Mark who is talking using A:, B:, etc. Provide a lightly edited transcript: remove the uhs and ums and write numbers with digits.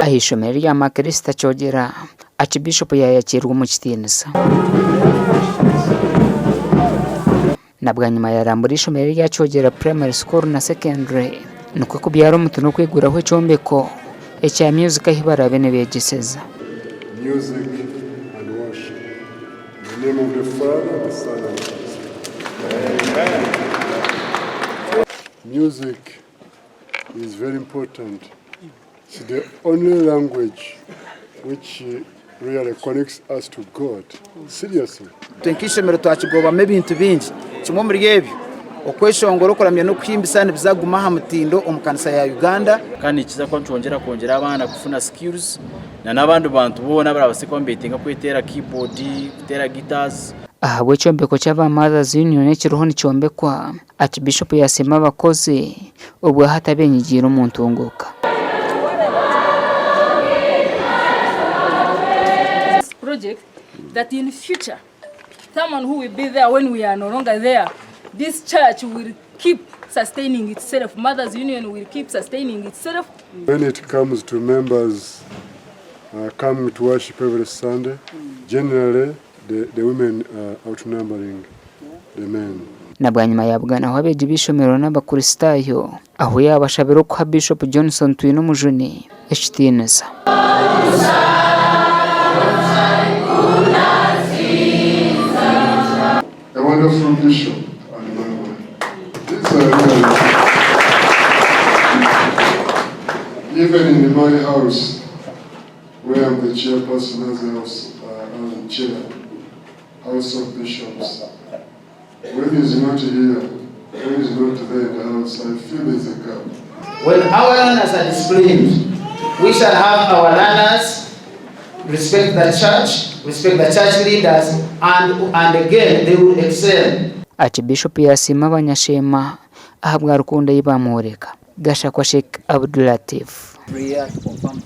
A: Aha ishomero rya Makirisita Kyogera, Archbishop yaayakiirwa omu kitiinisa. Na bwanyima yaarambura eishomero erya Kyogera Primary School na Secondary nikwo kubyara omuti n'okwiguraho ekyombeko ekya music ahu baraabe nibeegyeseza.
B: Music and worship. In the name of the Father, the Son, and the Holy Spirit. Amen. Music is very important. It's the only language which really connects us to God. Seriously.
C: Itwe nk'eishomero twakigobamu ebintu bingi. Kimwe omuri ebyo, okweshongora, okuramya n'okuhimbisa nibiza kuguma aha mutindo omu kanisa ya Uganda.
D: Kandi nikiza kuba nikyongyera kwongyera abaana kufuna skills na n'abandi bantu boona abarabaase kuba nibetenga kweteera keyboard, kuteera guitars.
A: Ahabw'ekyombeko ky'aba Mothers Union ekiriho nikyombekwa, Archbishop yasiima abakozi obwahati abenyigiire omu ntunguuka.
E: Project that in future someone who will be there when we are no longer there this church will keep sustaining itself mothers union will keep sustaining itself.
B: When it comes to members uh, coming to worship every Sunday, generally the, the women are outnumbering the men.
A: Na bwanyima yaabuganaho abeegi b'eishomero n'Abakristaayo, ahu yaabashabira okuha Bishop Johnson Twinomujuni ekitiinisa.
B: A wonderful bishop and mama. These are really even in my house where I'm the chairperson as the house, uh, as the chair, House of Bishops. When he's not here, when he's not there in the house, I feel there's a gap.
C: When our learners are disciplined, we shall have our learners respect the church, respect the church leaders, and, and again they will excel.
A: Archbishop yasiima abanyasheema ahabwa rukundo ei baamworeka. Gashakwa Sheikh Abdulatif.
C: Prayer to confirm